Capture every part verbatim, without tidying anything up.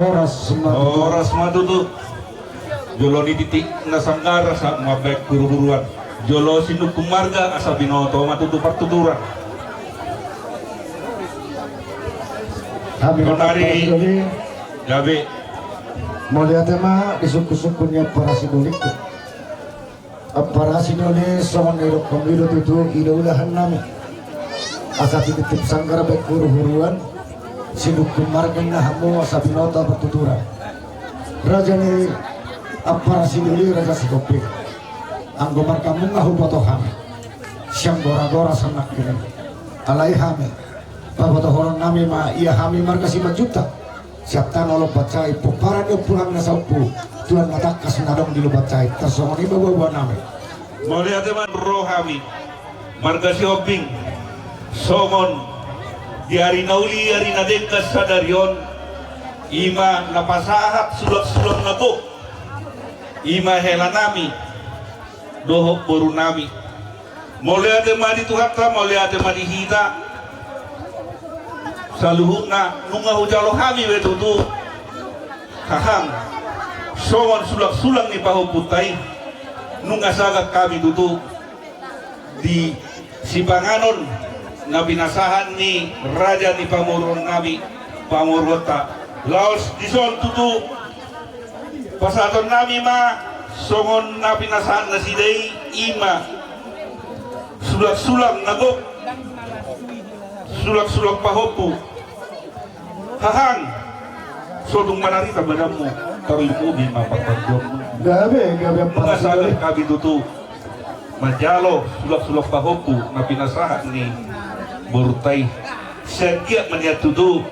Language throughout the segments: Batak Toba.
Horas ma tutu. Horas ma tutu. Jolo ni titik na sanggar asa mambaen huruhuruan. Jolo sinungkun marga asa binoto ma tutu partuturan. Hami ma tutu. Gabe. Mauliate ma di sungkunsungkun ni ampara siduling. Ampara sidoli, songon na didokkon i do tutu, i do ulahan nami. Asa tinitip sanggar baen huruhuruan, sinungkun marga na hamu asa binoto partuturan. Raja ni ampara sidoli, Raja Sihombing. Anggo margamu nga huboto hami. Sian goragora sonang kini. Alai hami, pabotohonon nami ma ia hami marga Simanjuntak. Sian tano Lombansait, pomparan ni ompunami na saompu, tuan na tangkas na adong di Lombansait, tarsongon i ma boaboanami. Mauliate ma, ro hami marga Sihombing, songon di ari na uli, ari na denggan sadari on, i ma na pasahat sulangsulang na gok, i ma helanami dohot borunami. Mauliate ma di Tuhanta, mauliate ma di hita saluhutna, nunga hujalo hami be tutu hahang songon sulangsulang ni pahompunta i. Nunga sagat hami tutu di sipanganon na pinasahat ni raja ni pamoruonnami, pamoruonta. Laos dison tutu pasahatonnami ma songon na pinasahat nasida i, i ma sulangsulang na gok, sulangsulang pahompu. Hahang, so tung manarita badanmu, tarlumobi ma partanduanmu. Gabe, gabe. Nunga sagat hami tutu manjalo sulangsulang pahompu na pinasahat ni borunta i. Sai anggiat ma nian tutu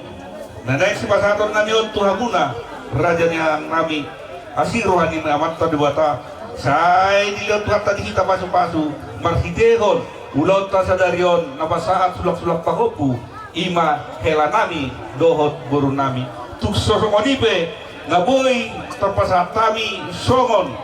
na naeng sipasahatonnami on tu hamuna, raja ni hahangnami, asi roha ni Amanta Debata, sai dilehon Tuhanta di hita pasupasu marhitehon ulaonta sadari on na pasahat sulangsulang pahompu, i ma helanami dohot borunami. Tung so songon i pe, nga boi tarpasahat hami songon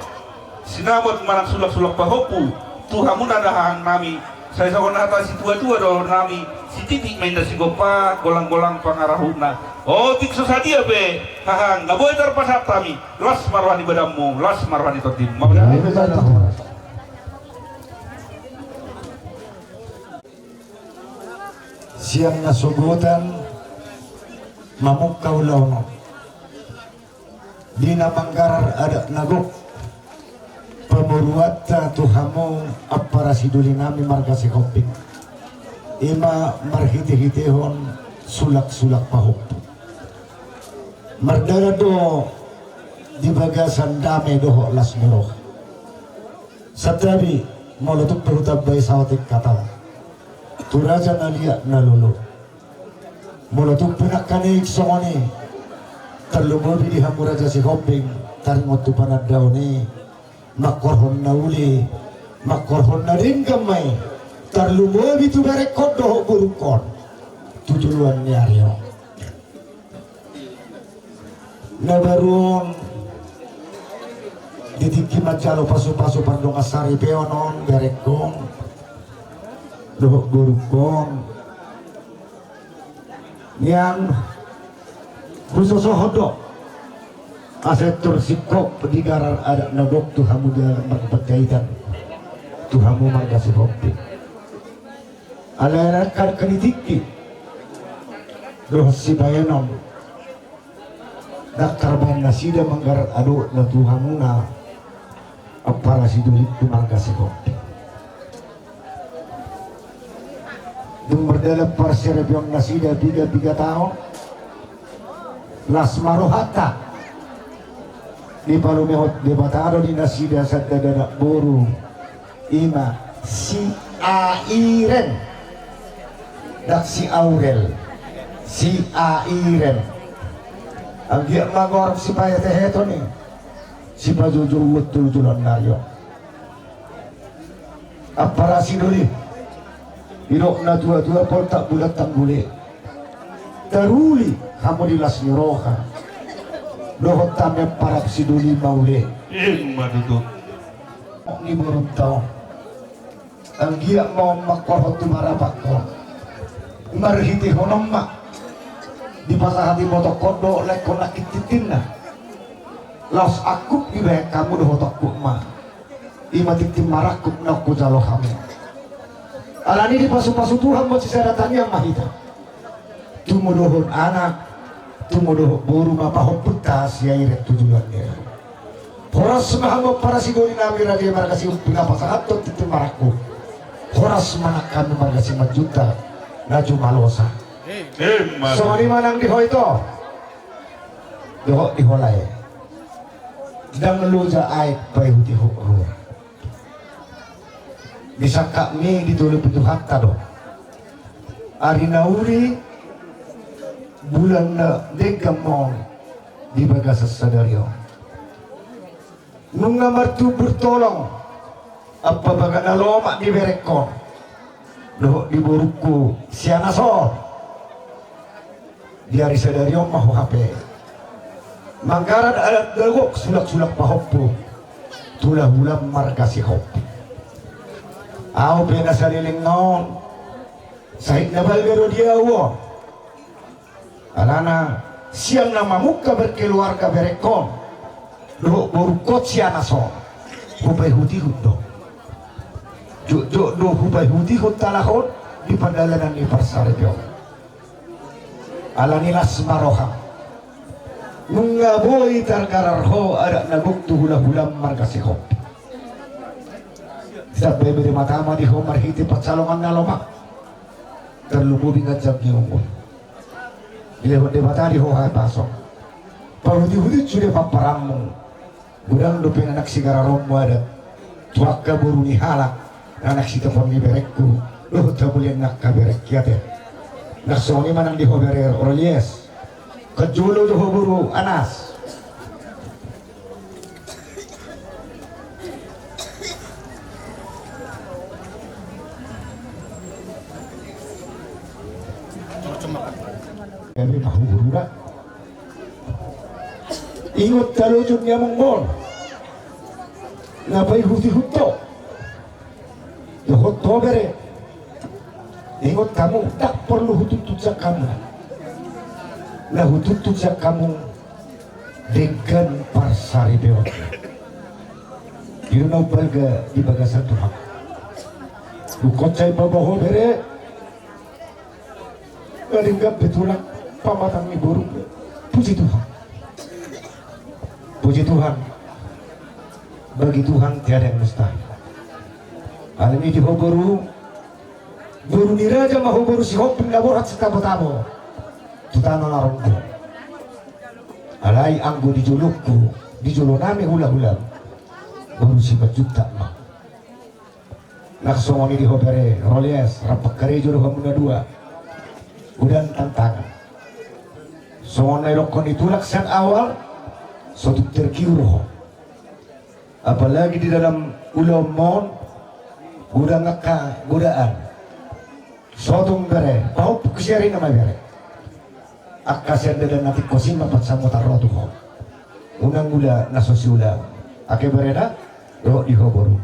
sinamot manang sulangsulang pahompu tu hamuna da hahangnami. Sai songon hata situatua dohononnami, sititik ma inna sigompa, golanggolang pangarahutna. Otik so sadia pe hahang, nga boi tarpasahat hami. Las ma roha ni badanmu, las ma roha ni tondim. Mauliate. Sian nasogotan mamungka ulaon on di na manggarar adat na gok pamoruonta tu hamu ampara sidolinami marga Sihombing, i ma marhitehitehon sulangsulang pahompu. Mardalan do di bagasan dame dohot las ni roha. Santabi, molo tung pe hutambai saotik hata tu raja na liat na lolo. Molo tung pe nangkaning songon i, tarlumobi di hamu raja Sihombing, taringot tu panandaon i, mangkorhon na uli, mangkorhon na denggan ma i, tarlumobi tu berengkon dohot borungkon tu joloan ni ari on. Na baru on di tingki manjalo pasupasu pardongan saripeon on, berengkon dohot borungkon, nian husosohon do asa tor singkop di garar adat na gok tu hamu di alam Panjaitan, tu hamu marga Sihombing. Alai nangkin di tingki dohot sibahenon, ndang tarbahen nasida manggarar adong na tu hamuna ampara sidoli tu marga Sihombing. Dung mardalan parsaripeon nasida piga-piga taon, las ma rohanta. Dipalumehon Debata do di nasida sada anak boru, i ma si Airen, ndang si Aurel, si Airen. Anggiat ma gorok sipaheteheton i, sipajojouon tu joloan ni ari on. Ampara sidoli, didok natuatua, poltak bulan tanggule, taruli hamu di las ni roha dohot hami ampara sidoli mauliate. Ima tutu. Ni borunta on, anggiat ma on mangkorhon tu marapangkon, marhitehon on ma Dipasahat i motongkon dohot laengkon nangkin tintinna. Laos angkup dibahen hamu dohot angkup ma. I ma tintin marangkup na hujalo hami. Alani dipasupasu Tuhan ma sisada tangiang ma hita. Tumodohon anak, tumodohon boru ma pahompunta siaeren tu joloan ni ari. Horas ma hamu parasidoni nami raja i marga Sihombing na pasahathon tintin marangkup. Horas ma nang hami marga Simanjuntak na jumalosa. Songon i ma nang di ho ito dohot di ho lae. Ndang loja aek paihutihut rura. Di sangkapmi ditolopi Tuhanta do ari na uli, bulan na denggan ma on di bagasan sadari on. Nunga martumbur tolong ampa baga na lomak di berengkon dohot di borungku si Anas on. Di ari sadari on ma ho hape manggarar adat na gok sulangsulang pahompu tu hulahulam marga Sihombing. Ahu pe na saleleng on sahit na balga do di ahu on. Alana sian na mamungka berkeluarga berengkon dohot borungkon si Anas on, hupaihutihut do. Jotjot do hupaihutihut halak on di pardalanan ni parsaripeon. Alani las ma roham. Nunga boi targarar ho adat na gok tu hulahulam marga Sihombing. Sampe bere mata ma di ho marhite pansalongan na lomak. Tarlumobi ganjang ni umur. Dilehon Debata di ho hahipason. Pahutihut sude pomparanmu. Godang dope na naeng sigararonmu adat tu angka boru ni halak na naeng sitopon ni berengku dohot hamulian ni angka berengki ate. Nang songon i ma nang di ho bere Rolies. Kan jolo do ho boru Anas. Gabe ma ho boru da. Ingot halojon ni amongmon na paihutihut ho dohot ho bere. Ingot hamu, ndang porlu hutuntut sian hamu. Na hutuntut sian hamu denggan parsaripeon. I do na umbalga di bagasan Tuhan. Dungkon sai baba ho bere. Gading gabe tulang pamatang ni boru. Puji Tuhan. Puji Tuhan. Bagi Tuhan tiada yang mustahil. Alani di ho boru, boru ni raja ma ho boru Sihombing na borhat sitabotabo tu tano na ronggo. Alai anggo di jolongku, di jolo nami hulahulam, boru Simanjuntak ma. Nang songon i di ho bere Rolies, rap pangkarejo do hamu na dua. Godang tantangan. Songon na idokkon ni tulang sian awal, so tung tergiur ho. Apalagi di dalam ulaonmon, godang angka godaan. So tung bere, pahompungku siari nama bere. Angka sian dalan na tingkos i ma pansamotan ro tu ho. Unang ula na so siula. Ake bere da, dohot di ho boru.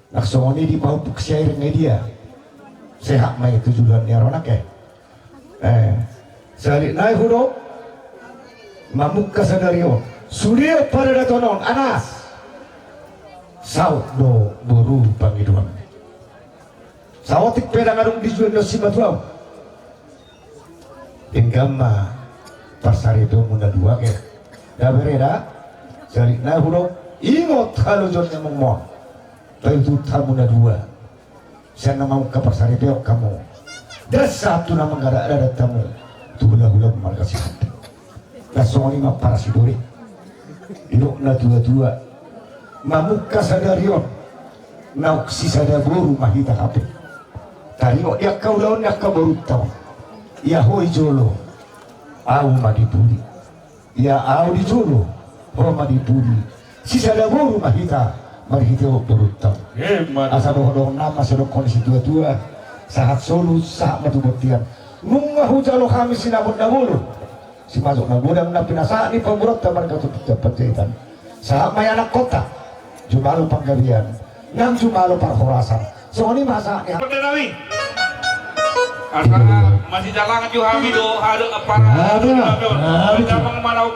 Nang songon i di pahompungku siari nga dia. Sehat ma i tu joloan ni ari on ake. Eh, sahali nai hudok mamungka sadari on. Sude paradaton on, Anas. Saut do boru pangidoan. Saotik pe ndang adong dijual na simatua. Denggan ma parsaripeonmu na dua ke. Da bere da. Sahali nai hudok, ingot halojon ni amongmon. Paihutihut hamu na dua. Sian na mamungka parsaripeon hamu. Ndang sahat tu na manggarar adat hamu tu hulahula marga Sihombing. Nang songon i ma parasidori. Didok na tuatua, mamungka sadari on naung sisada boru ma hita hape. Taringot di angka ulaon ni angka borunta on. Ia ho di jolo, ahu ma di pudi. Ia ahu di jolo, ho ma di pudi. Sisada boru ma hita marhitehon borunta on. Asa dohondohon nama sai dokkon ni situatua. Sahat solu, sahat ma tu bontean. Nunga hujalo hami sinamot na bolon, simanjujung na godang na pinasahat ni pamoruonta marga Simanjuntak Panjaitan. Sahat ma i anakkonta, jumalo panggabean nang jumalo parhorasan. Songon i ma sahat ni hami. Asa masijalangan jo hami do, hado apara. Ada. Ada. Ada. Ada.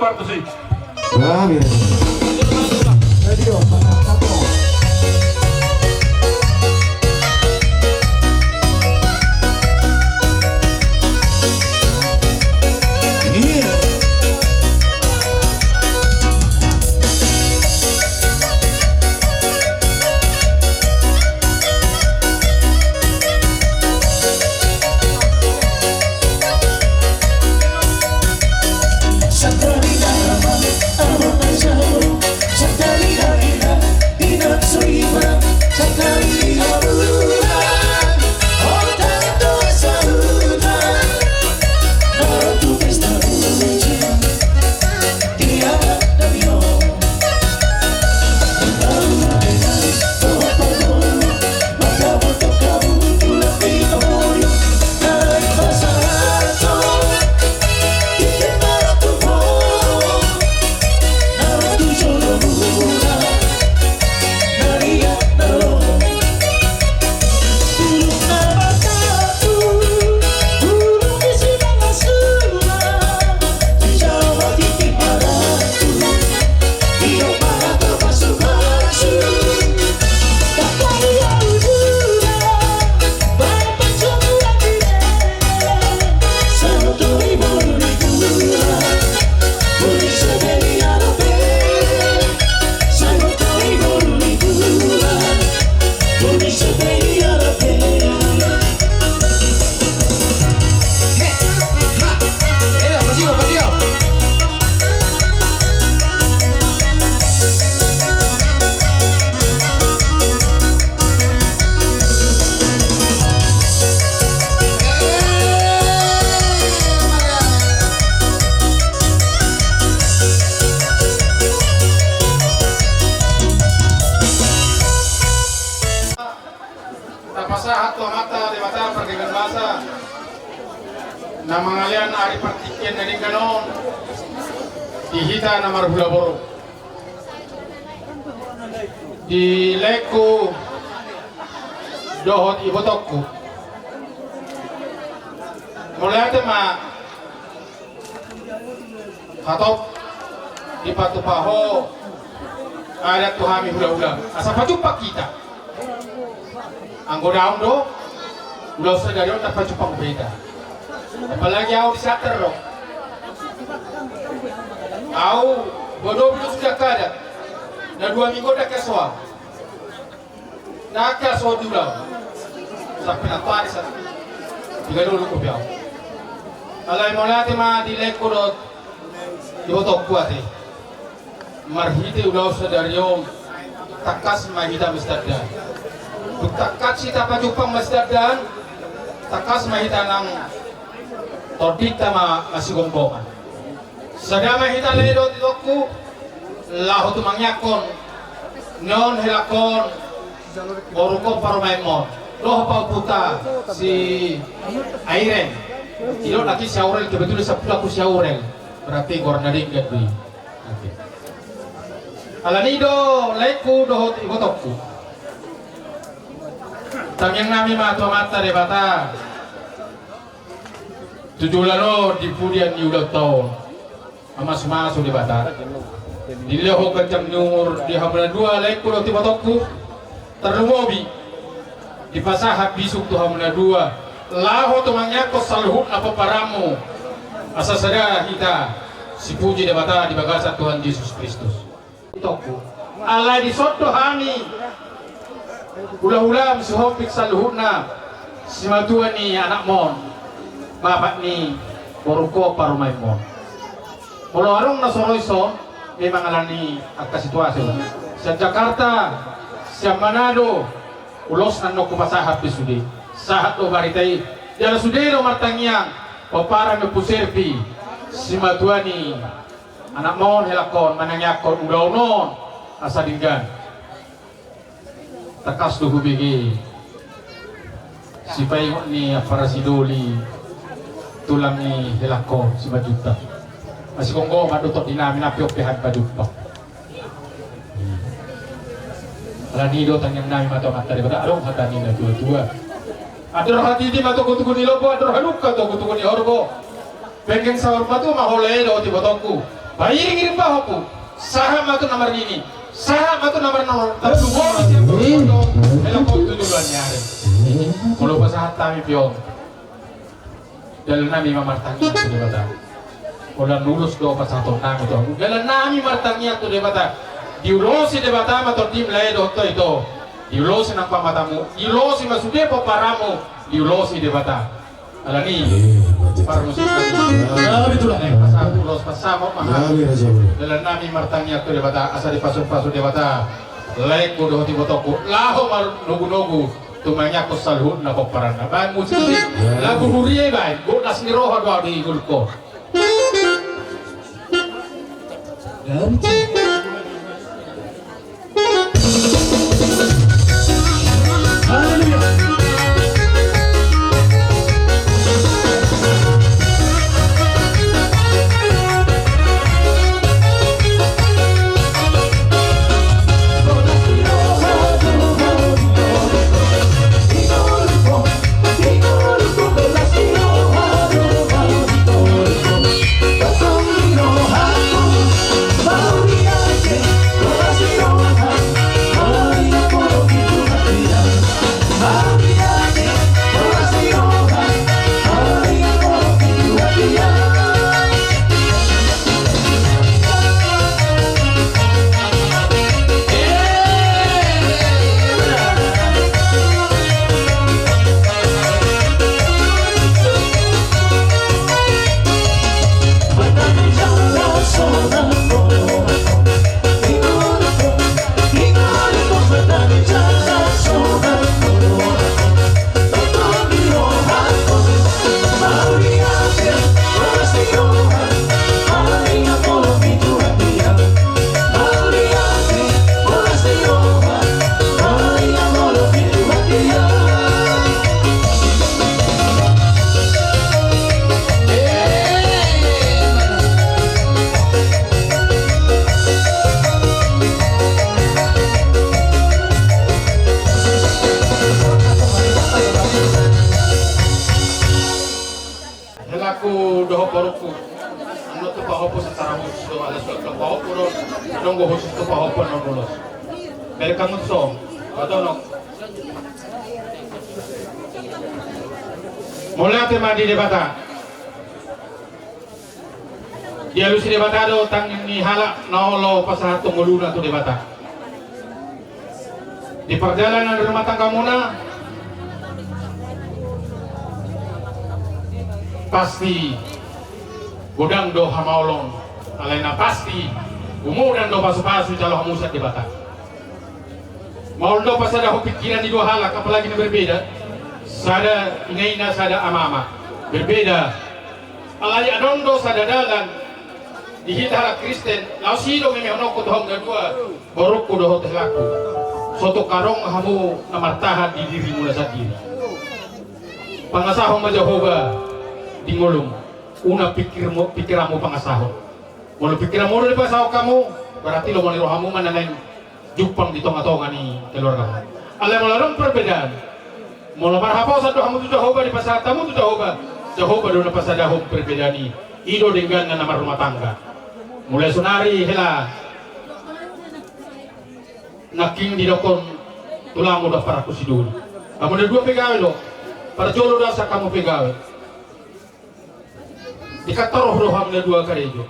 Tapasahat tu Amanta Debata pardenggan basa na mangalean ari partingkian na denggan on di hita na marhula boru, di laengku dohot ibotongku. Mauliate ma hatop dipatupa ho adat tu hami hulahula asa pajumpang hita. Anggo daong do ulaon sadari on na pajumpang hita. Apalagi au di Santer do. Au bodoh bido sudah kada na dua minggu dah kesoal. Ndang asa diula. Sampe na tadi sa. Tiga dulu kopi au. Alai mauliate ma di laengku dohot ibotongku ate. Marhite ulaon sadari on tangkas ma hita masitanda. Dung tangkas hita pajumpang masitanda, tangkas ma hita nang tondinta ma masigomgoman. Sada ma hita lae dohot ibotongku laho tumangiangkon ni on helangkon boruko parumaenmon dohot paupta si Airen. Idok nangkin si Aurel, kebetulan sampulangku si Aurel. Berarti goarna denggan do i. Alani do laengku dohot ibotongku, tangiang nami ma tu Amanta Debata tu joloan on di pudian ni ulaonta on. Mamasumasu Debata dilehon ganjang ni umur di hamu na dua laengku dohot ibotongku. Tarlumobi dipasahat bisuk tu hamu na dua laho tumangiangkon saluhutna pomparanmu asa sada hita sipuji Debata di bagasan Tuhan Jesus Kristus. Ibotongku, alai dison do hami hulahula masihombing saluhutna simatua ni anakmon, bapak ni boruko parumaenmon. Molo adong na so ro dison memang alani angka situasi on. Sian Jakarta, sian Manado, ulos na nunga hupasahat pe sude. Sahat do barita i. Jala sude do martangiang pomparan ni Ompu Serpi simatua ni anakmon helangkon manangiangkon ulaon on asa denggan. Tangkas do hubege sipaingot ni ampara si Doli tulang ni helangkon Simanjuntak. Masigomgoman do tondinami na piope hami pajumpang. Alani do tangiang nami ma tu Amanta Debata, adong hata ni na tua-tua. Andor hatiti ma togutogu ni lombu, andor halumpang togutogu ni horbo. Penggeng saur matua ma ho lae dohot ibotongku. Pairingiring ma ho, sahat ma tu na marnini, sahat ma tu na marnono. Tarlumobi sian portibi on, elak ho tu joloan ni ari. Molo pasahat hami pe on, dalan nami ma martangiang tu Debata. Holan ulos do pasahaton nami tu hamu. Dalan nami martangiang tu Debata. Diulosi Debata ma tondim lae dohot ito. Diulosi nang pamatamu, diulosi ma sude pomparanmu, diulosi Debata. Alani parmusik nami. Pasahat ulos, pasahat ma hami. Dalan nami martangiang tu Debata asa dipasupasu Debata laengku dohot ibotongku laho marnogunogu tu mangiangkon saluhutna pomparanna. Baen musik i, lagu huria i baen, bolas ni roha do au di ngolungku. Helangku dohot borungku, nunga tu pahompu secara khusus do, ala suat do pahompu do, nunga khusus tu pahompu na ulos. Dari kamu so, atau no. Mauliate ma di Debata. Dialusi Debata do tangiang ni halak na olo pasahathon ngoluna tu Debata. Di pardalanan rumah tanggamuna, pasti godang do hamaolon, alai na pasti gumodang do pasupasu jalo hamu sian Debata. Maol do pasadahon pikiran ni dua halak, apalagi na berbeda, sada inaina, sada amama, berbeda. Alai adong do sada dalan di hita halak Kristen, laos i do memehononku tu hamu na dua, borungku dohot helangku. So tung adong hamu na martahan di dirimuna sandiri. Pangasahon ma Jahowa di ngolum, unang pikirmu, pikiranmu pangasahon. Molo pikiranmu do dipangasahon hamu, berarti lomo ni rohamu ma na naeng jumpang di tongatonga ni keluargamu. Alai molo adong perbedaan, molo marhaposan do hamu tu Jahowa, dipasahat hamu tu Jahowa, Jahowa do na pasadahon perbedaan i. I do dengganna na marrumah tangga. Mulai sonari hela nangkin didokkon tulangmu dohot parangku si Doli. Hamu na dua pe gabe do. Parjolo do asa hamu pe gabe. Di kantor do hamu na dua karejo.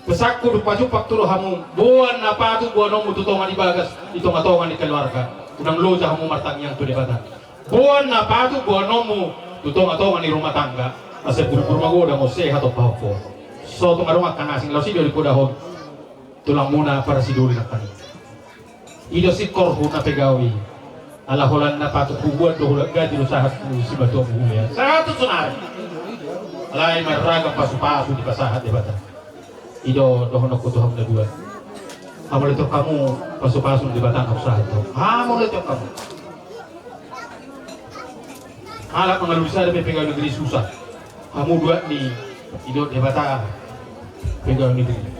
Pesanku dung pajumpang tu rohamu, boan na patut boanonmu tu tonga ni bagas, di tongatonga ni keluarga. Unang loja hamu martangiang tu Debata. Boan na patut boanonmu tu tongatonga ni rumah tangga. Asa burbur magodang on, sehat on, pahompu on. So tung adong angka na asing, laos i do dikodahon tulangmuna parasi Doli nangkaning. I do singkorhu na pegawe i. Ala holan na patut hubuat do, holan gaji do sahat tu simatuam hulean, sahat tu sonari. Alai marragam pasupasu dipasahat Debata. I do dohononku tu hamu na dua. Hamu letok hamu pasupasu ni Debata na husahat tu hamu. Hamu letok hamu. Halak mangalului sada pe pegawe negeri susah. Hamu dua ni, i do Debata pegawe negeri.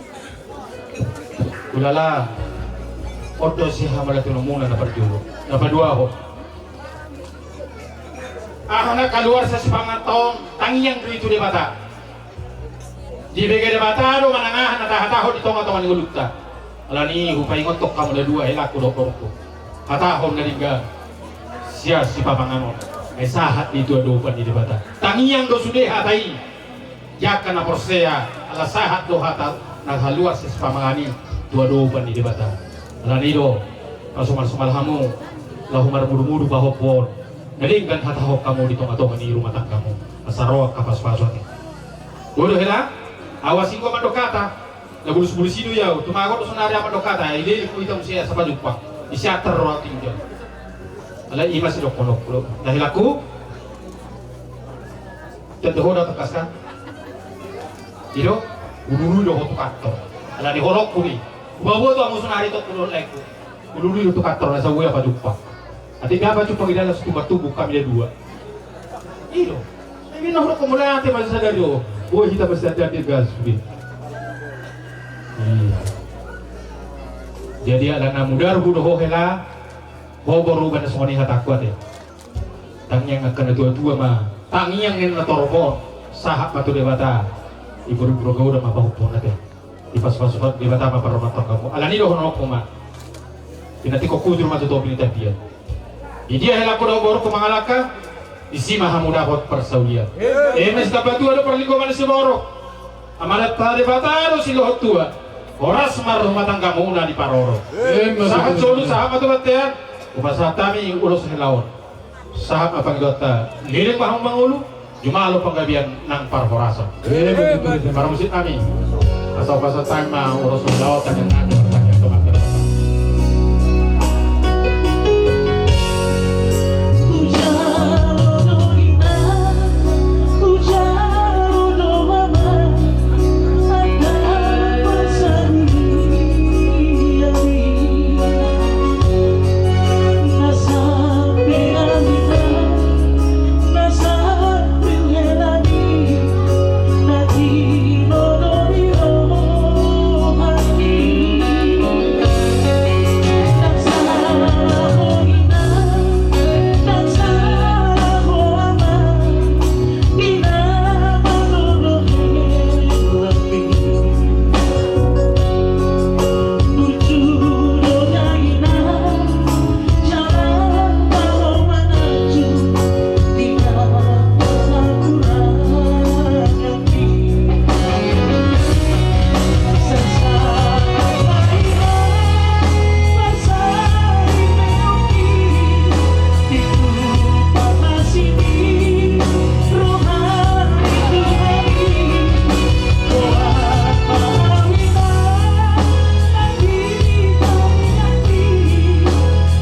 Ulala, on do sihamauliateonmuna na parjolo. Na paduahon, Aha na kaluar sian sipanganon, tangiang do i tu Debata. Dibege Debata do manang aha na tahatahon di tongatonga ni ngolunta. Alani i hupaingothon hamu na dua, helangku dohot borungku. Hatahon na denggan sian sipanganon, ai sahat do i tu adopan ni Debata. Tangiang do sude hata i. Di angka na porsea, ala sahat do hata na haluar sian sipamangan i tu adopan ni Debata. Alani i do, pasomalsomal hamu, laho marmudumudu pahompu on. Na denggan hatahon hamu di tongatonga ni rumah tanggamu. Asa ro angka pasupasu i. Bodo hela, awas ingkon mandok hata. Na bulusbulus i do i au, tumagon do sonari ahu mandok hata, ileleng ma hita muse asa pajumpang. Ise antar ro ahu tinggal. Alai i ma sidohononku do. Na helangku. Tanda ho da tangkas kan? I do, hulului do ho tu kantor. Alani holongku do i. Hupaboto hamu sonari tongtong do laengku. Hulului do tu kantor, asa boi ahu pajumpang. Atik be ahu pajumpang i, ndang langsung tumbuktubuk hami na dua. I do. Ai binoto ho, mauliate ma sadari on. Boi hita masiandian di gas be. Iya. Jadi ala na mudar hu do ho hela. Ho boru, baen songon i hatangku ate. Tangiang angka na tuatua ma, tangiang ni na torop on, sahat ma tu Debata. Di borungku, roha, ulaon ma pahompuna te. Dipasupasu Debata ma parromanton hamu. Alani i dohononku ma. Pinantikhon hujur ma tu topi ni tapian. Di dia helangku dohot borungku mangalangka, disi ma hamu dapot parsaulian. Eme sitambatua do parlinggoman ni siborok. Amanta Debata do silehon tua. Horas ma rumah tanggamuna diparorot. Sahat solu, sahat ma tu bontean. Hupasahat hami ulos hela on. Sahat ma pangidoanta, leleng ma hamu mangolu, jumalo panggabean nang parhorasan. Parmusik nami. Asa hupasahat hami ma ulos hela on, tangiang nami, tangiang dongan.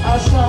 Asa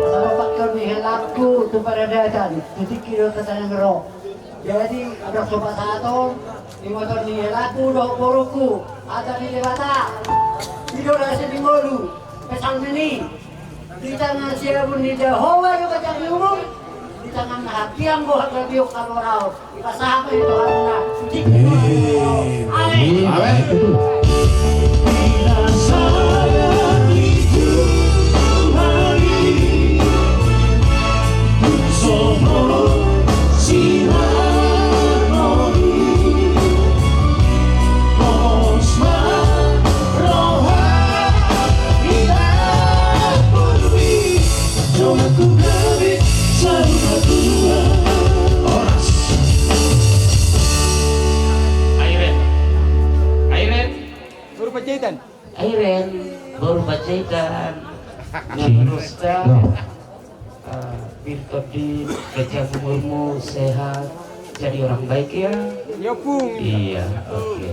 papakkon ni helangku tu paradatan, tu tingki do tatangiang ro. Jadi, adong so pasahaton, ingoton ni helangku dohot borungku, hata ni Debata. I do rasa ni ngolu, pesan ni. Di tangan siabun ni Jahowa do ganjang ni umur, di tangan na hatiang do hagabeon hamoraon. Dipasahat ma i tu hamuna. Amen. Amen. Airen. Airen. Boru Panjaitan. Airen. Boru Panjaitan. Nang Rusda. Eh, Birtodin, kejar umurmu, sehat, jadi orang baik ya. Iya, oke.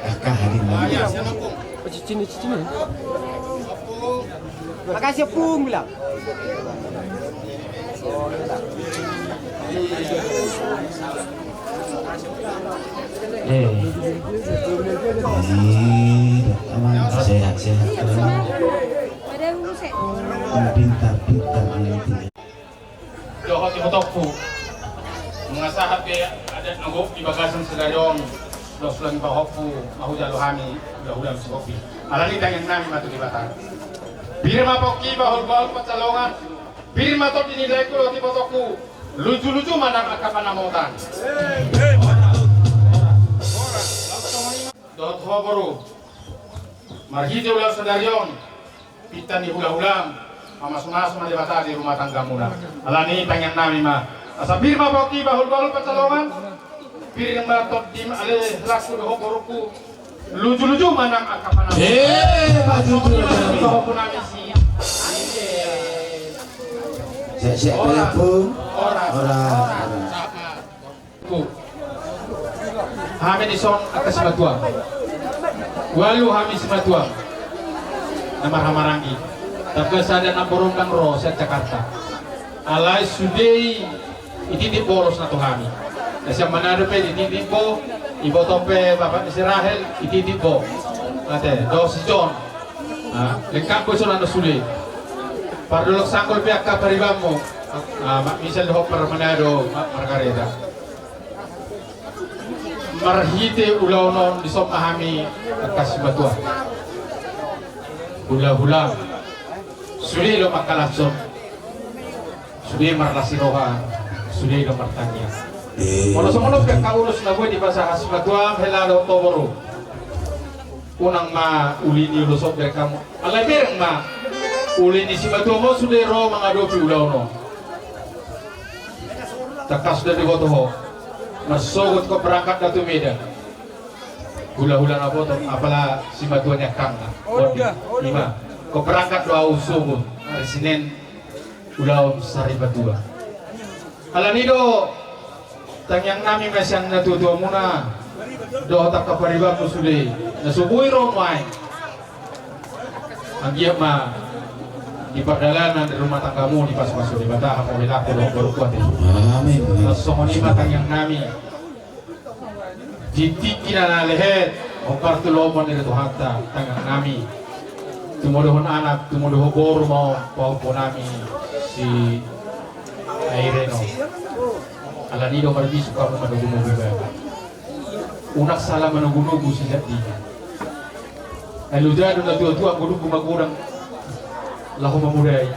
Angka hadir lagi. Makasih, Pung, bilang. Eh. Ih, aman, sehat-sehat. Pintar-pintar. Dohot ibotongku, nunga sahat be adat na gok di bagasan sadari on. Dos ulang pahompu, ma hujalo hami hulahula sihopi. Alani tangiang nami ma tu Debata. Pir ma pongki bahulbahul pansalongan. Pir ma tondi ni laengku dohot ibotongku. Lujuluju ma nang angka panamotan. Dohot ho boru, marhite ulaon sadari on, pinta ni hulahulam, mamasumasu ma Debata di rumah tanggamuna. Alani tangiang nami ma. Asa pir ma pongki bahulbahul pansalongan. Pir ma tondi ale laengku dohot borungku. Lujuluju ma nang angka panamotan. Eh, maju tu. Pahompu nami si. Siap, siap, ora, Pung. Ora. Ora. Hami dison angka simatuam. Ualu hami simatuam. Na marhahamaranggi. Tapi sada na borondang ro sian Jakarta. Alai sude i dititip bolos na tu hami. Na sian Manado pe dititip bo, ibotom pe bapak ni si Rahel dititip bo. Ate, dohot si John. Ah, lengkap bo songon na sude. Pardolok sanggol pe angka paribanmu. Ah, Mak Misal dohot par Manado, Mak Margareta. Marhite ulaon on dison ma hami angka simatuam. Hulahula. Sude do mangkalashon. Sude marlas ni roha. Sude do martangiang. Eh. Molo songon on pe angka ulos na boi dipasahat simatuam hela dohot ho boru. Unang ma uli ni ulos on bereng hamu. Alai bereng ma. Uli ni simatuam on sude ro mangadopi ulaon on. Tangkas do diboto ho. Marsogot ho berangkat da tu Medan. Hulahula na boto, apala simatua ni angkangna. Ima. Ho berangkat do au sogot. Hari Senin. Ulaon sarimatua. Alani do tangiang nami ma sian natuatuamuna dohot angka paribanmu sude na so boi ro nuaeng. Anggiat ma di pardalanan di rumah tanggamu dipasupasu Debata hamu hela dohot boru kuat. Amin. Songon i ma tangiang nami. Di tingki na lehet, hombar tu lomo ni Tuhanta, tangiang nami. Tumodohon anak, tumodohon boru ma on, pahompu nami si Airen on. Alani do marbisuk hamu manogunogu ibana. Unang sala manogunogu sejatinya. Ai loja do natuatua, godung magodang laho mamodai.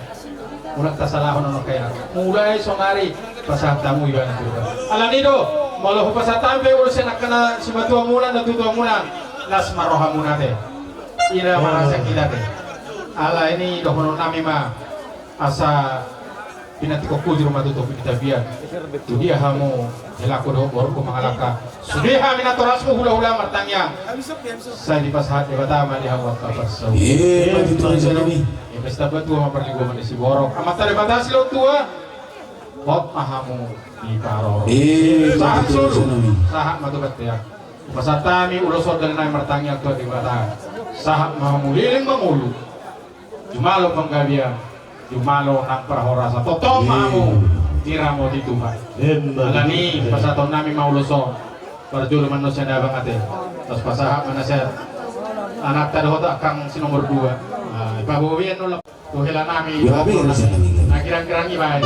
Unang tasalahon on angka i. Mulai sonari pasahat hamu ibana tu Debata. Alani do, molo hupasahat hami pe ulos sian angka na simatuamuna, natuatuamuna, las ma rohamuna ate. Ira marasa kita ate. Alani dohonon nami ma asa pinantikhon hujur ma tu topi ni tapian. Tu dia hamu helaku dohot borungku mangalangka. Sude hami natorasmu hulahula martangiang. Sai dipasahat Debata ma di hamu angka parsaulian. Ima tutu raja nami. Ima sitamba tua ma parlinggoman ni siborok. Amanta Debata silehon tua. Hot ma hamu diparorot. Ima tutu raja nami. Sahat ma tu bontean. Pasahat hami ulos on dalan nami martangiang tu Debata. Sahat ma hamu leleng mangolu. Jumalo panggabean, jumalo nang parhorasan. Tongtong ma hamu diramoti Tuhan. Alani pasahaton nami ma ulos on. Parjolo ma annon sian abang ate. Tos pasahat ma na sian anakta dohot angkang si nomor dua. Nah, ipaboa be annon tu hela nami. Na girang-girang i baen.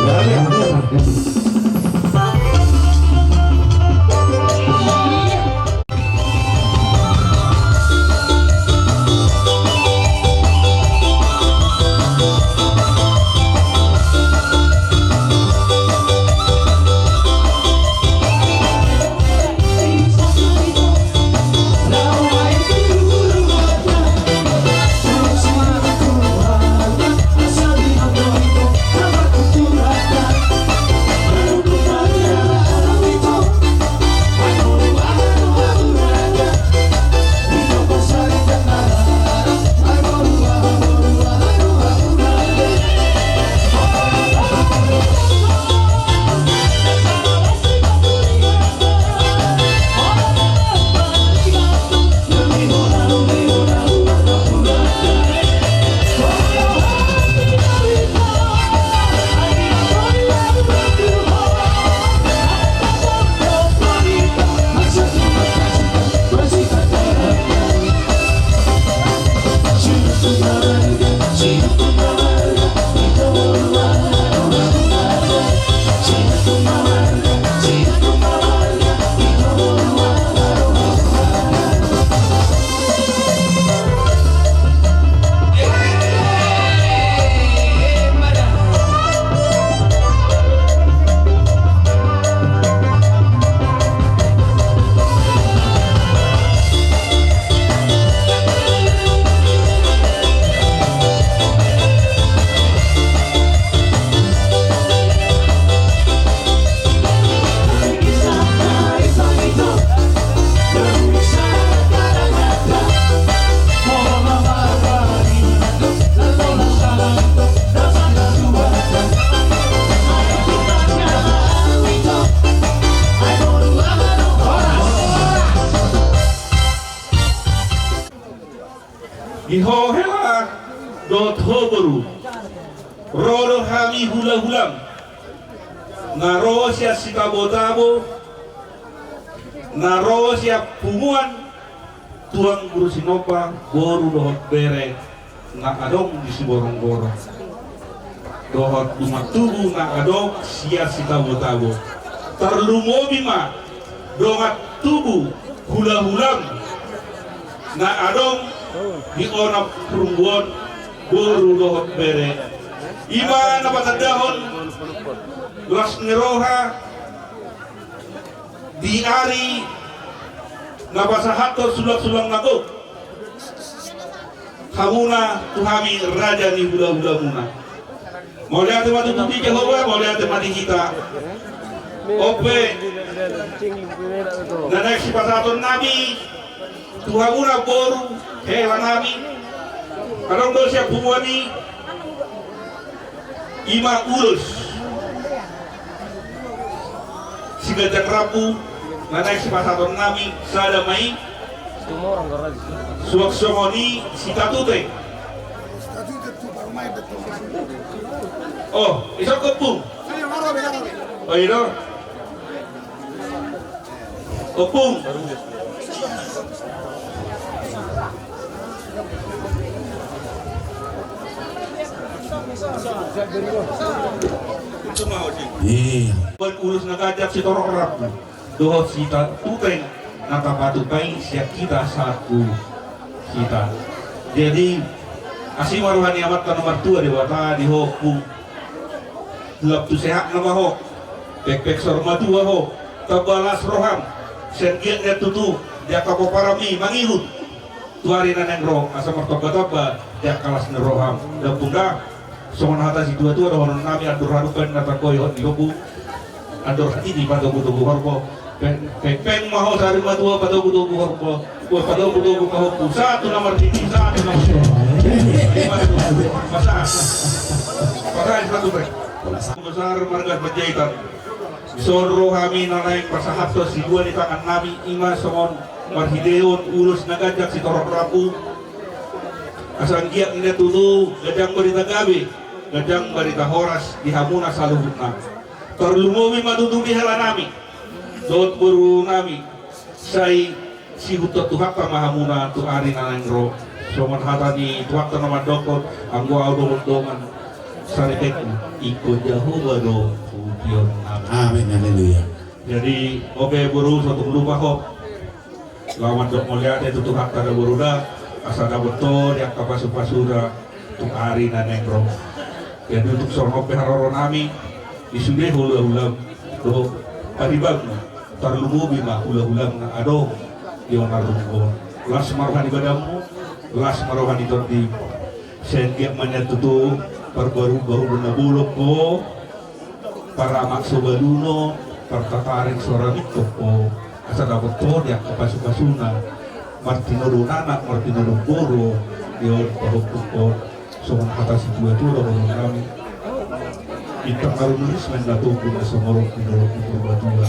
Hela dohot ho boru, ro do hami hulahulam na ro sian sitabotabo, na ro sian punguan tuan guru Sinomba, boru dohot bere na adong di Siborongborong, dohot dongan tubu na adong sian sitabotabo. Tarlumobi ma dongan tubu hulahulam na adong di onom rumbu on, boru dohot bere. I ma na patandahon las ni roha di ari na pasahathon sulangsulang na gok hamuna tu hami raja ni hulahulamuna. Mauliate ma tutu di Jahowa, mauliate ma di hita. On pe na naeng sipasahatonnami tu hamuna boru helanami, adong do sian punguan i, i ma ulos siganjang rambu na naeng sipasahatonnami, sada ma i. Suang songon i sitatute. Oh, isok ompung. Oh, i do. Ompung. Iya. Ulos na ganjang sitorop rambu dohot sitatute na tapatupa i sian hita sahat tu hita. Jadi, asi ma roha ni Amanta na martua Debata di ho, Ompung. Lam tu sehatna ma ho, pengpeng saur matua ho, tamba las roham sian giat nian tutu di angka pomparanmi mangihut tu ari na naeng ro, asa martombatamba di angka las ni roham. Dapunda, songon hata situatua dohononnami: Andor hadumpang na tangkoihon ni lombu, andor hatiti patogutogu horbo. Pe-, pengpeng ma ho saur matua, patogutogu horbo, patogutogu pahompu, sahat tu na martiti, sahat tu na martiti. Pasahat. Pasahat satu pe. Besar marga Panjaitan. Dison ro hami na naeng pasahathon silua ni tangannami, i ma songon marhitehon ulos na ganjang sitorop rambu. Asa anggiat nian tutu ganjang barita gabe, ganjang barita horas di hamuna saluhutna. Tarlumobi ma tutu di helanami dohot borunami, sai siihuthon Tuhanta ma hamuna tu ari na naeng ro. Songon hata ni Tuhanta na mandokkon: Anggo ahu dohot dongan saripeku, ingkon Jahowa do pujionnami. Amin, haleluya. Jadi, oke, boru, so tung lupa ho. Laho mandok mauliate tu Tuhanta da, boru da, asa dapot ho di angka pasupasuna tu ari na naeng ro. Jadi, tung songon on pe haroronami di sude hulahulam dohot paribangna, tarlumobi ma hulahulam na adong di onom rumbu on. Las ma roha ni badanmu, las ma roha ni tondim. Sai anggiat ma nian tutu parbarubaru na bolon ho, paramak so baluno, partatarek so ramingkot ho, asa dapot ho di angka pasupasuna, martinodohon anak, martinodohon boru, di on pahompungkon. Songon hata situatua dohononnami: Bintang na rumiris ma inna togu, na sumorop di dolok ni Purbatua.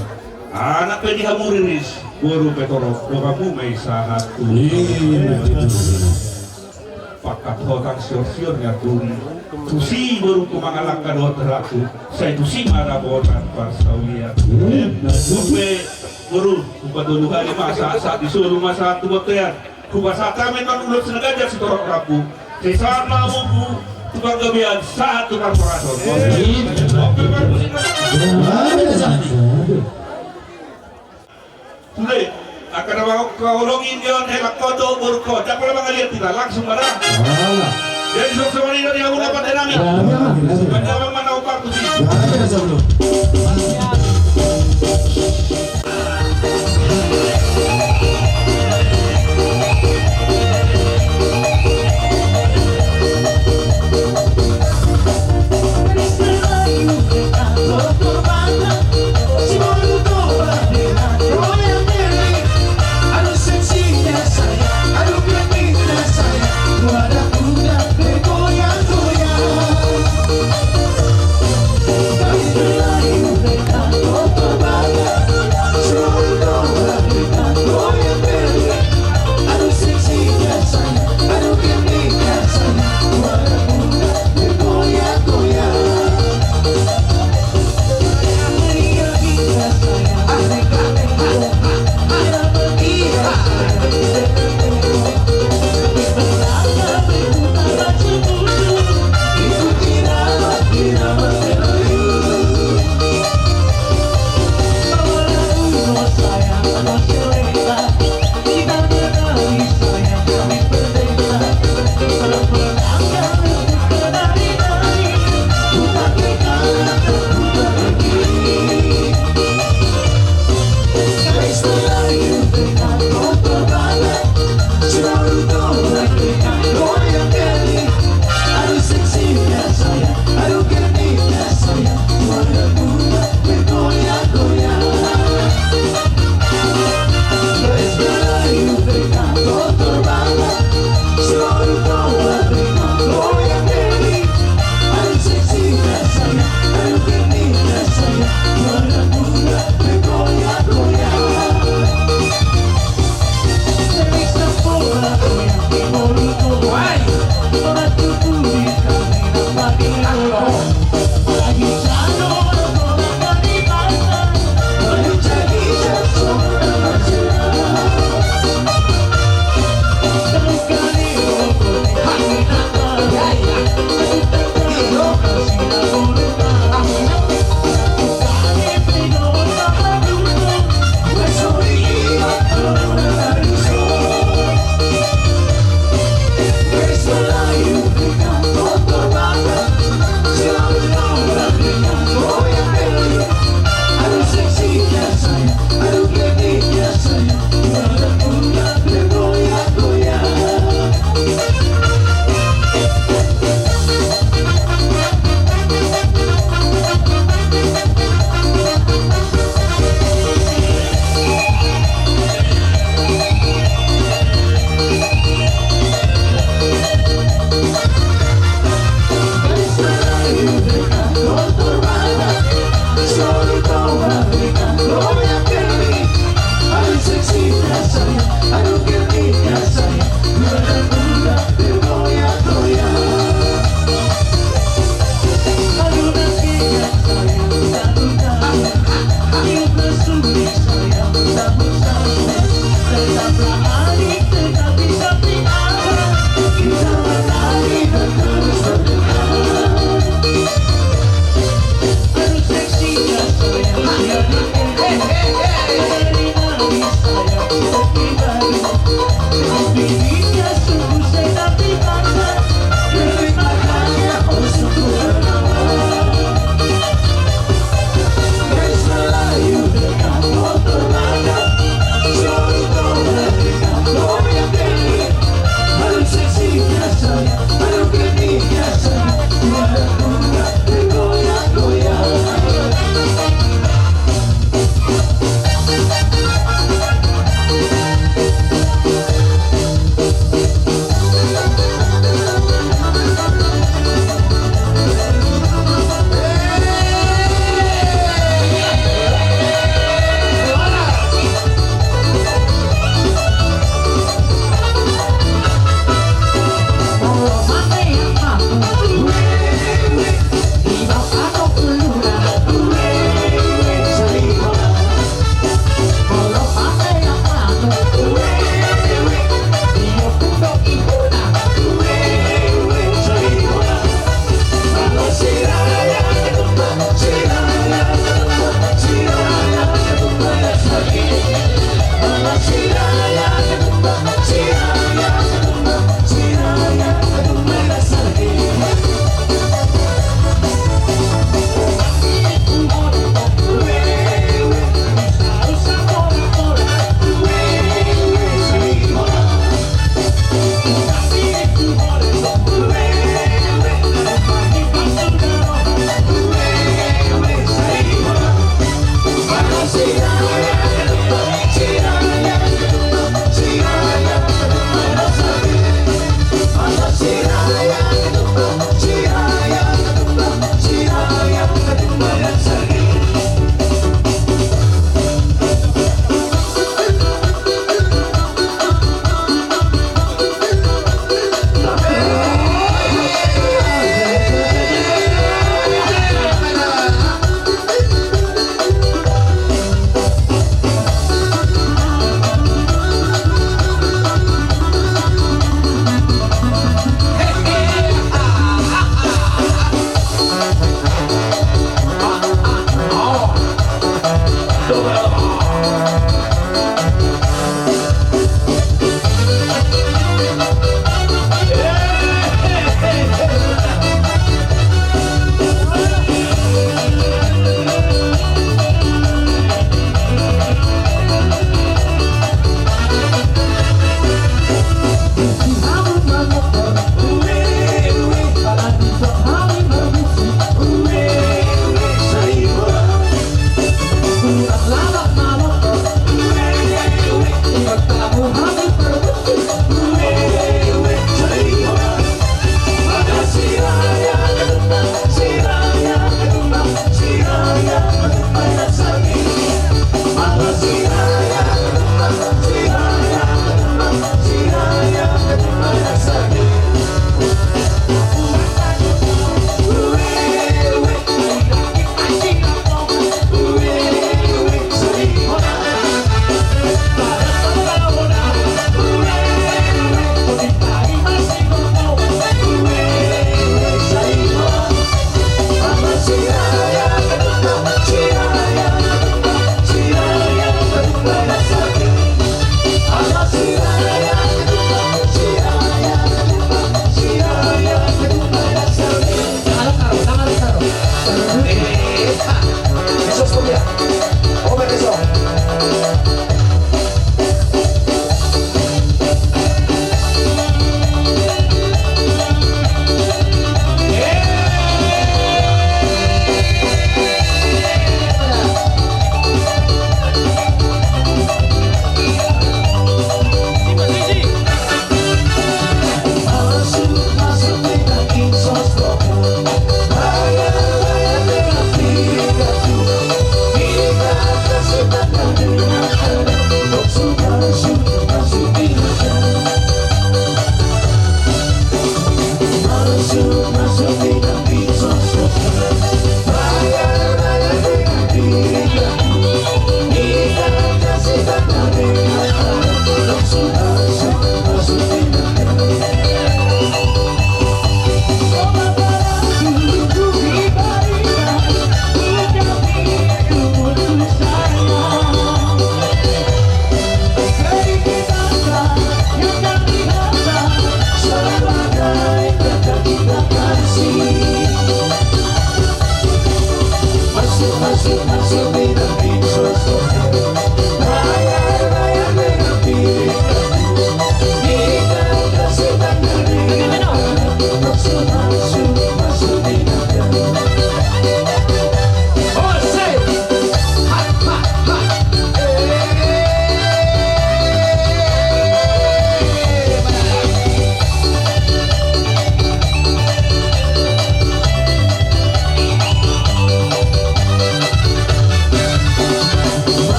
Anak pe di hamu riris, boru pe torop, do hamu ma i sahat tu. Iya, betul. Pangkat hotang siorsior ni anduri. Tusi borungku mangalangka dohot helanku, sai tusi ma dapotan parsaulian. Iya, betul. Boru, hupasahat hami ma sahat, sahat di solu ma sahat tu bontean. Hupasahat hami annon ulos na ganjang sitorop rambu. Sai sahat ma hamu tu panggabean, sahat tu parhorasan. Iya. Oke, Pak. Sude, angka na mangkaholongi on, hela ho dohot boru ho. Ndang pola mangaliat hita, langsung ma da. Jadi songon i do di hamuna pandenami. Pandenami ma na umpar tusi.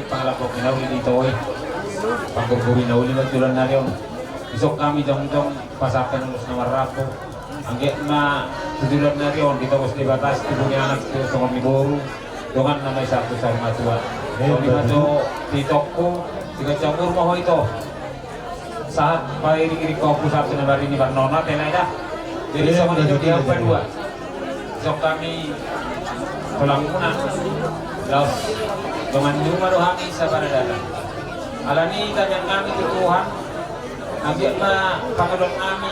Pangalapo ni na uli di toi, panggurburi na uli ma tulan nari on. Isok hami jongjong pasahathon ulos na marrambu. Anggiat ma tutulan nari on ditogos Debata, tubu ni anak, tu songon ni boru, dongan na ma i sahat tu saur matua. Songon i ma jo titokku, siganjang umur ma ho ito. Sahat pairing-iring ho, sahat tu na marini marnono, tena eda. Jadi songon i jo di hami padua. Isok hami tulangmuna. Laos dongan nima do hami saparadaton. Alani i tamiang hami tu Tuhan. Anggiat ma pangidoan nami,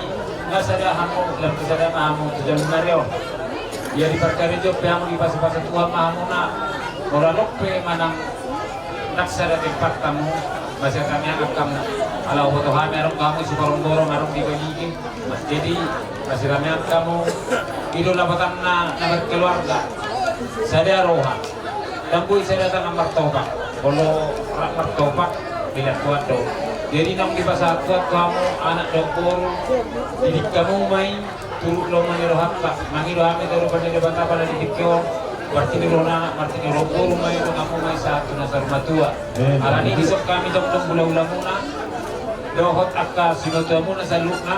nga sada hamu, lam tu sada ma hamu tu jaman nari on. Ia diparkarejo pe hamu, dipasupasu Tuhan ma hamuna. Molo adong pe manang ndang sada tempat hamu, mansai tamiang hamu. Ala huboto hami adong hamu Siporongborong, adong di Balige. Jadi mansai tamiang hamu. I do lapatanna na berkeluarga. Sada roha. Ndang boi sada tangan martopak. Molo rap martopak, dilean Tuhan do. Jadi naung dipasahat Tuhan tu hamu anak dohot boru, didik hamu ma i turut lomo ni rohanta. Mangido hami tu adopan ni Debata pala di tingki on, martinodohon anak, martinodohon boru ma i, donganmu ma i sahat tu na saur matua. Alani i isok hami jongjong hulahulamuna dohot angka sinuatuamuna saluhutna.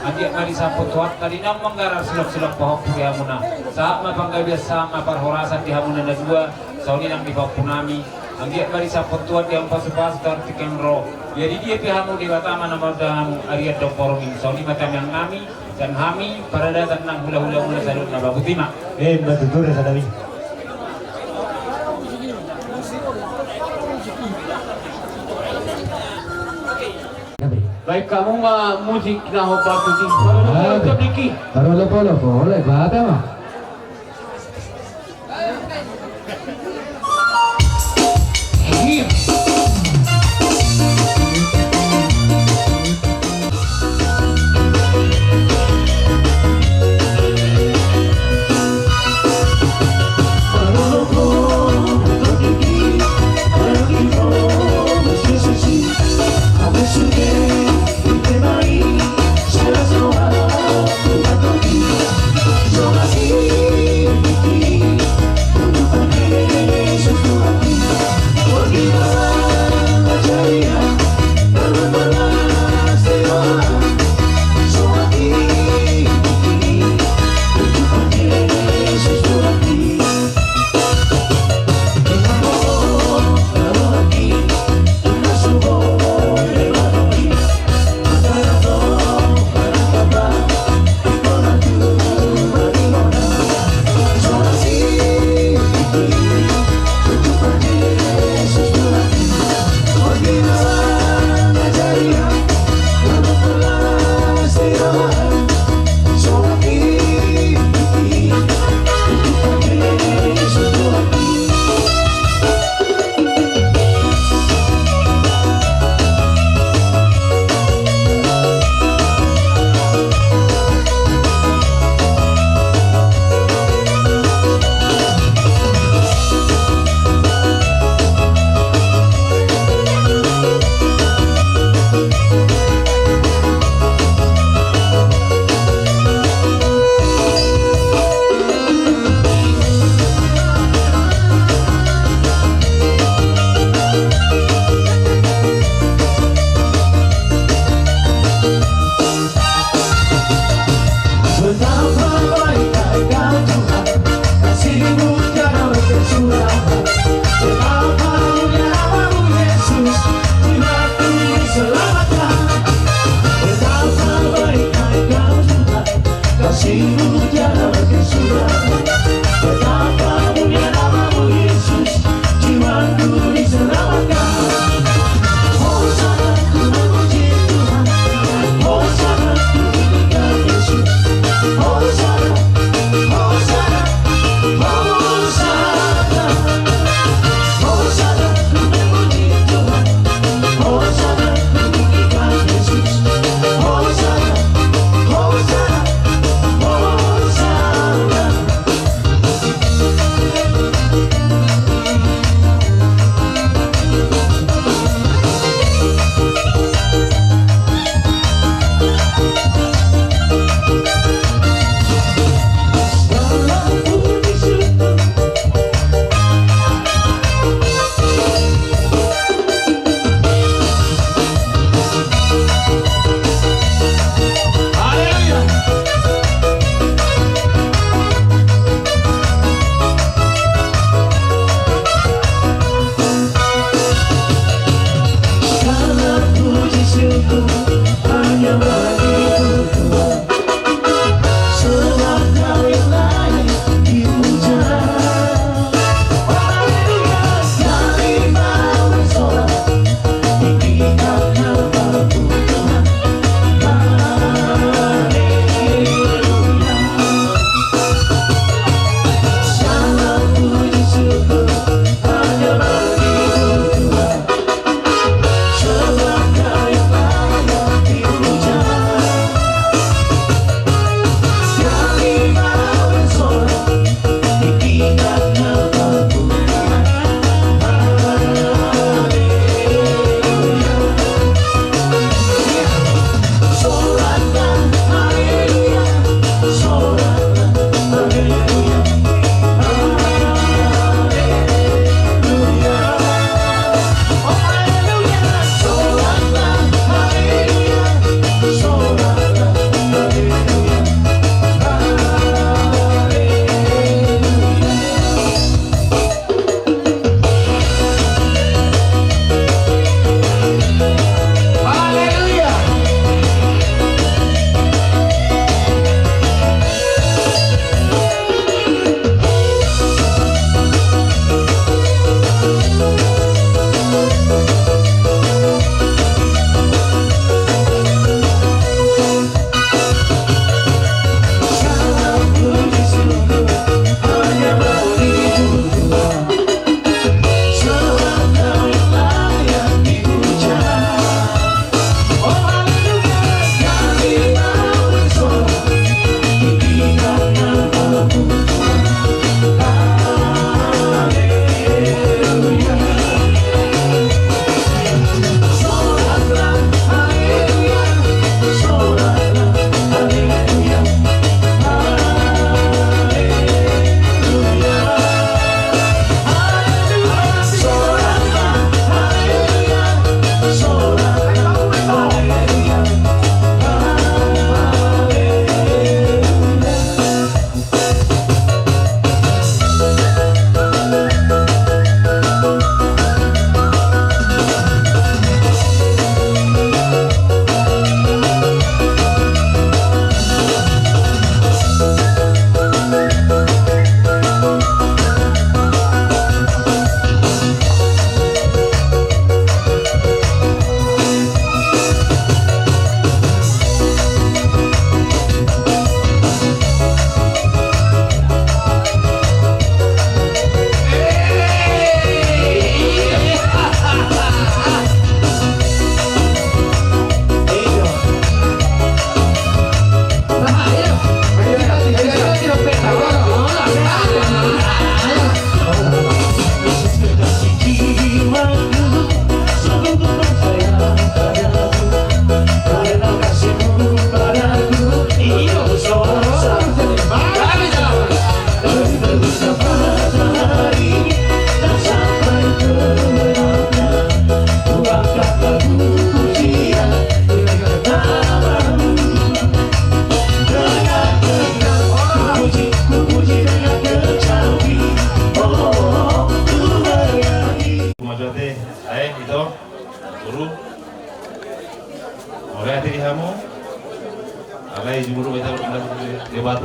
Anggiat ma disahaphon Tuhanta di naung manggarar sulap-sulap pahompu di hamuna. Sahat ma panggabean, sahat ma parhorasan di hamuna na dua. Songon i nang di pahompu nami. Anggiat ma disahaphon Tuhan di hamu pasupasu tu tingki on ro. Ia di dia pe hamu, Debata ma na mangorda hamu arian dohot borngin. Songon i ma tamiang nami, sian hami paradaton nang hulahulamuna saluhutna, babuti ma. Emma tutu, raja nami. Baen hamu ma musik na hombar tusi. Parolopolop, Niki. Parolopolop, oleh bata ma.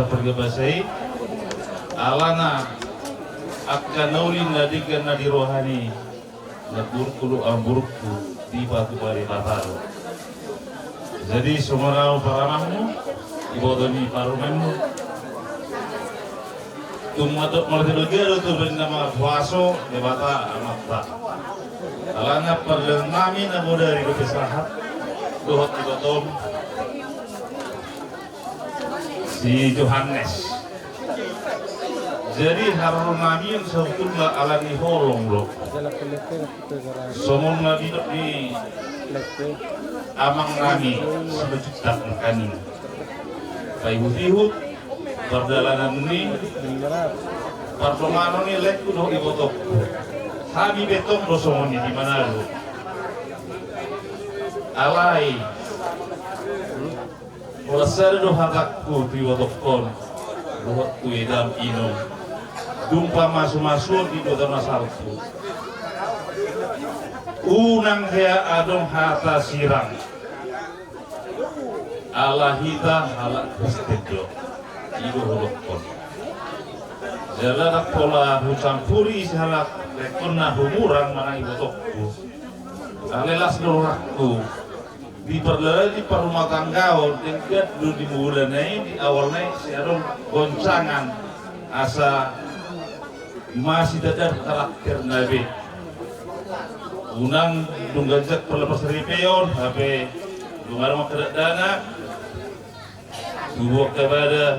Pargabasa i, alana angka na uli na denggan na di roha ni namborungku dohot amborungku dipatupa Debata do. Jadi songon ahu paramangmu, iboto ni parumaenmu. Tung mandok martinodohon do tu baen na markuaso Debata Amanta. Alana pardalanan nami na bodari dope sahat dohot ibotom si Johannes. Jadi haroro nami on sabotulna ala ni holong do. Songon na nidok ni amang nami Simanjuntak nangkaning, paihutihut pardalanan ni pardonganon ni laengku dohot ibotongku. Hami pe tong do songon i di Manado. Alai holan sada do hatangku tu ibotongkon dohot tu edam, inong, dung pamasumasuon di ibotona salpu. Unang hea adong hata sirang. Ala hita halak Kristen do, i do hudokkon. Jala ndang pola hucampuri isi halak, laengkon na humurang manang ibotongku. Alai las do rohangku. Di pardalanan ni parrumatanggaon, denggan do di mulana i, di awalna i sai adong goncangan asa masitadaan karakterna be. Unang dung ganjang parlepas ripe on, hape dung adong angka dakdanak, tubu angka badan,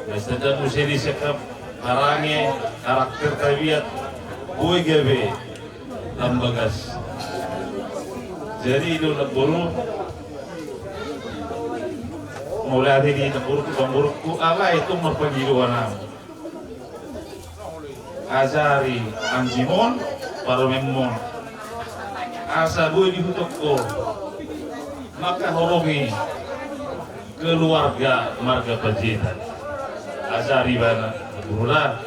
masitadaan muse di sian angka parange, karakter, tabiat, boi gabe lam bagas. Jadi i do namboru, mauliate di namborungku, namborungku, alai tung marpangidoan ahu. Ajari anjimon, parumaenmon, asa boi dihuthon ho mangkaholongi keluarga marga Panjaitan. Ajari ibana, namboru da.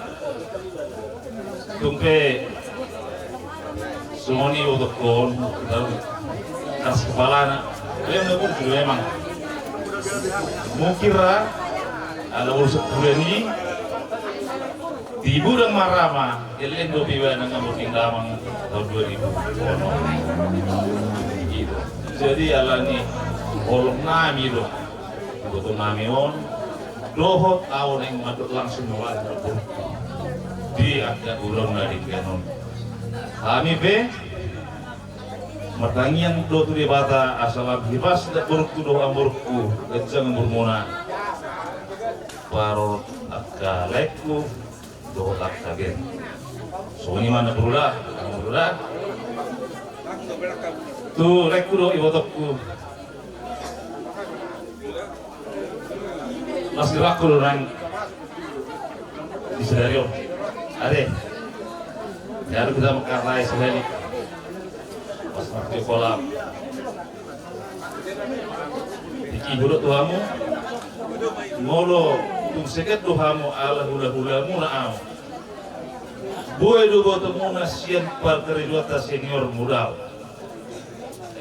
Tung pe songon i hudokkon, keras kepalana. Memang, memang. Mungkin ra, ala urusan bulan i, di bulan marama, gelleng dope ibana nga munding damang taon dua ribu onom. Gitu. Jadi ala ni holong nami do, iboto nami on, dohot ahu naeng mandok langsung mewakili di angka ulaon na denggan on. Hami pe martangiang do tu Debata asa lam hipas namborungku dohot amborungku, ganjang umurmuna. Parorot angka laengku dohot angka ger. Songon i ma namboru da, namboru da. Tu laengku dohot ibotongku. Mas gerakku do nang di sadari on. Ate. Jadi kita mengkatai sekali. Mas Martio Kolam. Diki hudok tu hamu. Molo tung seket do hamu ala hulahulamuna ahu, boi do botomuna sian parkarejoanta senior modal.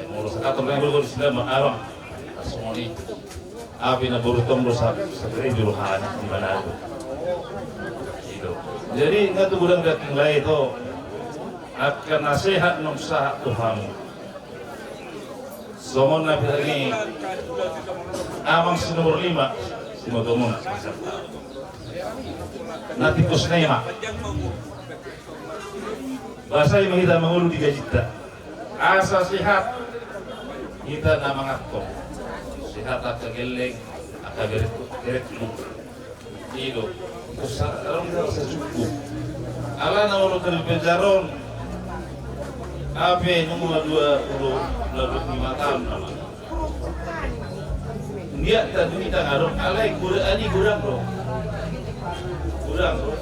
Eh, molo sakator nang dohot di sila ma abang. Songon i. Api na boru tong do sa-, sagere juru hana di mana tu. Gitu. Jadi nga tu godang daging lae to. Angka nasehat nunga sahat tu hamu. Songon na bilang i amang si nomor lima, si motomuna. Na tikus na ima. Bahasa ima hita mangolu di gajinta. Asa sehat hita na manganhon. Sehat angka gelleng, angka geret, geret lu. I do. Terus sa-, rasa cukup. Ala na olo kari penjaron. Ape nunga dua puluh, dua puluh lima tahun nama. Dia tadi kita ngadong alai kuda ani gudang bro. Gudang bro.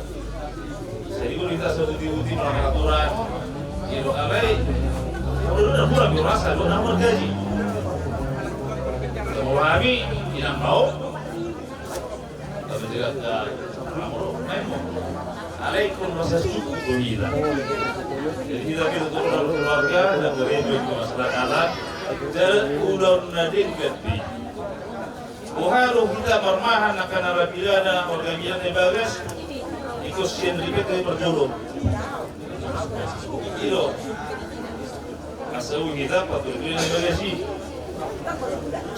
Jadi gua minta satu diuti peraturan. I do alai. Udah, udah, gua ambil rasa, gua nambah gaji. Kalau kami, tidak mau. Tapi dia kata, "Kamu, kamu." Alai pun rasa cukup tu hita. Jadi hita, hita tu keluarga, dan gereja, kemasyarakatan. Jadi udah na denggan di. Boha do hita marmahan angka narapidana margamilan na bagas, ingkon sian ripet na parjolo. I do. Asa boi hita parjolo na bagas i.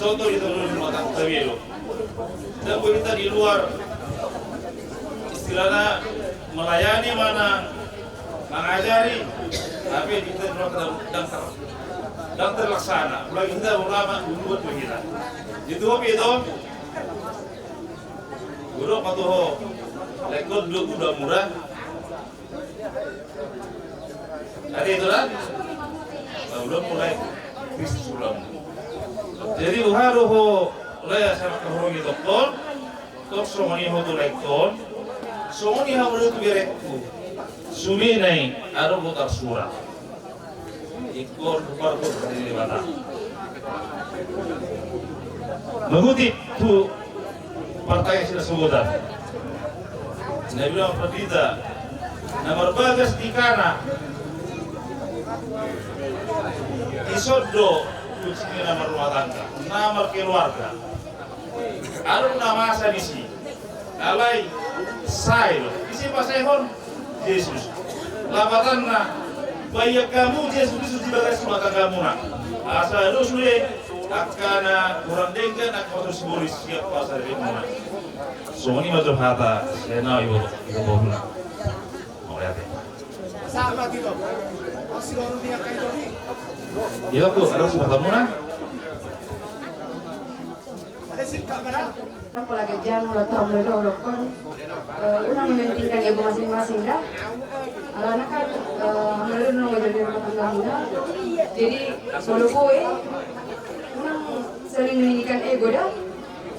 Contoh hita dulu di mata kita belo. Hita boi hita di luar istilahna melayani mana mangajari, tapi di hita dulu dang ter, dang terlaksana. Apalagi hita ulama dulu buat hita. Itu apa itu? Guru apa tuh? Lekot dua udah murah. Ada itu kan? Nah, udah mulai Kristus ulang. Jadi uharu ho laya sama kahurung itu kon. Tok songon i ho tu lae on. Songon i hamu do tu berekku. Sude nai adong do tarsurat. Ingkon hupargok di Debata. Mangutip tu partangiangan sian Sogotan. Na bilang pandita na marbagas di Kana. Ison do kuncina na marrumah tangga, na markeluarga. Adong na masa disi. Alai sae do disi pasaehon Jesus. Lapatanna, baen hamu Jesus Kristus di bagas rumah tanggamuna. Asa dos sude angka na hurang denggan, angka pasu sibolis siap pasaririmuna. Songon i ma jo hata sian ahu, iboto, iboto bohuna. Mauliate. Iya, Pak, ada kesempatan muna. Pola ganjang, ulang tahun, ulang tahun, ulang tahun. Eh, unang mementingkan ego masing-masing dah. Alana kan, eh, hamu dua unang jadi rumah tangga muna. Jadi, molo boi, unang saling meninggikan ego dah.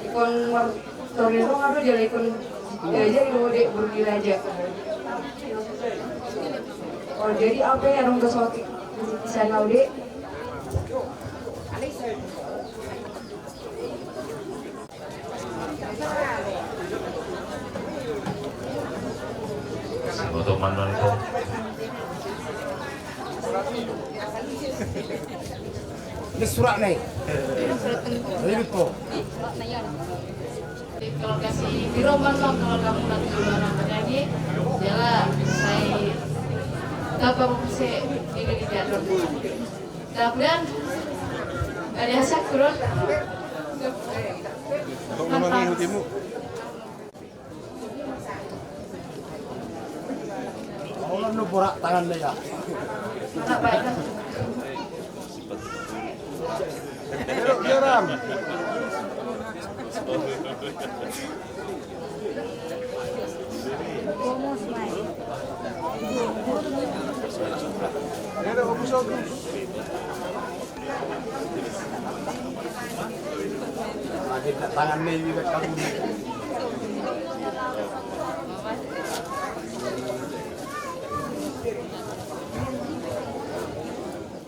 Ingkon war-, tor ni roha do jala ingkon, eh, jadi do dek buru ni raja. Oh, jadi apa ya dong kesotik sana udah. Ini surat nih. Ini tuh. Kalau kasih biroman bang, kalau kamu nanti orang penyanyi, jala saya tak baru bisa ini di jadwal. Tapudan. Ada asak turun. Mantap. Mantap, Pak. Biar, biar, Am. Tangan nih, ini kamu.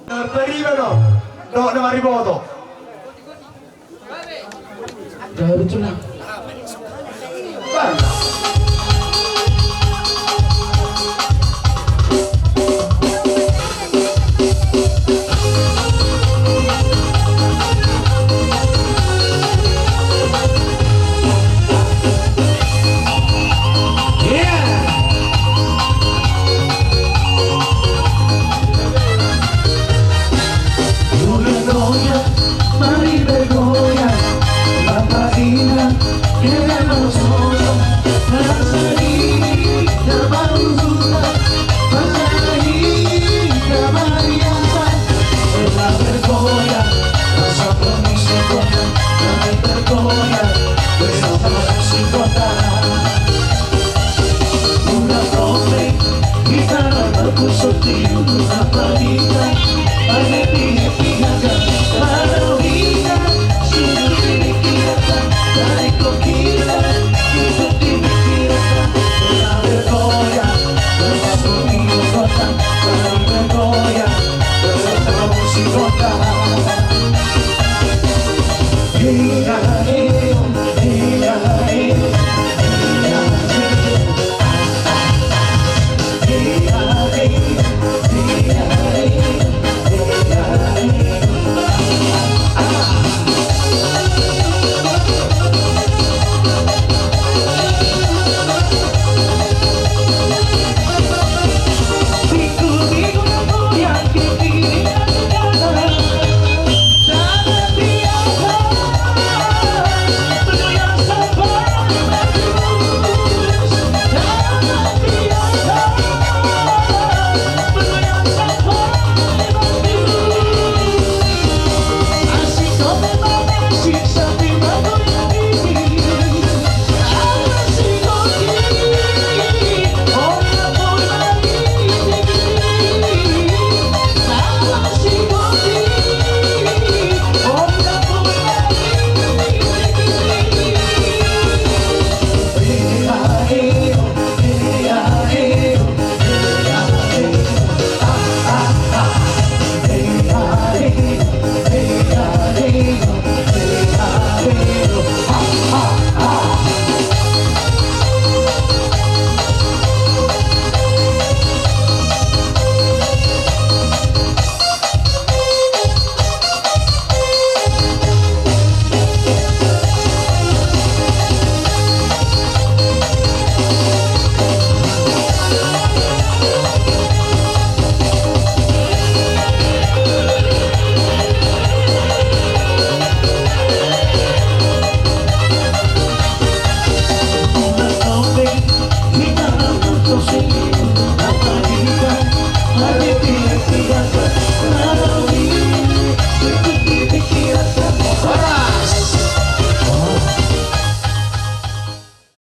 Terima kasih, Bang. Dok, dok, mari, Bang, dok. Jadi, itulah.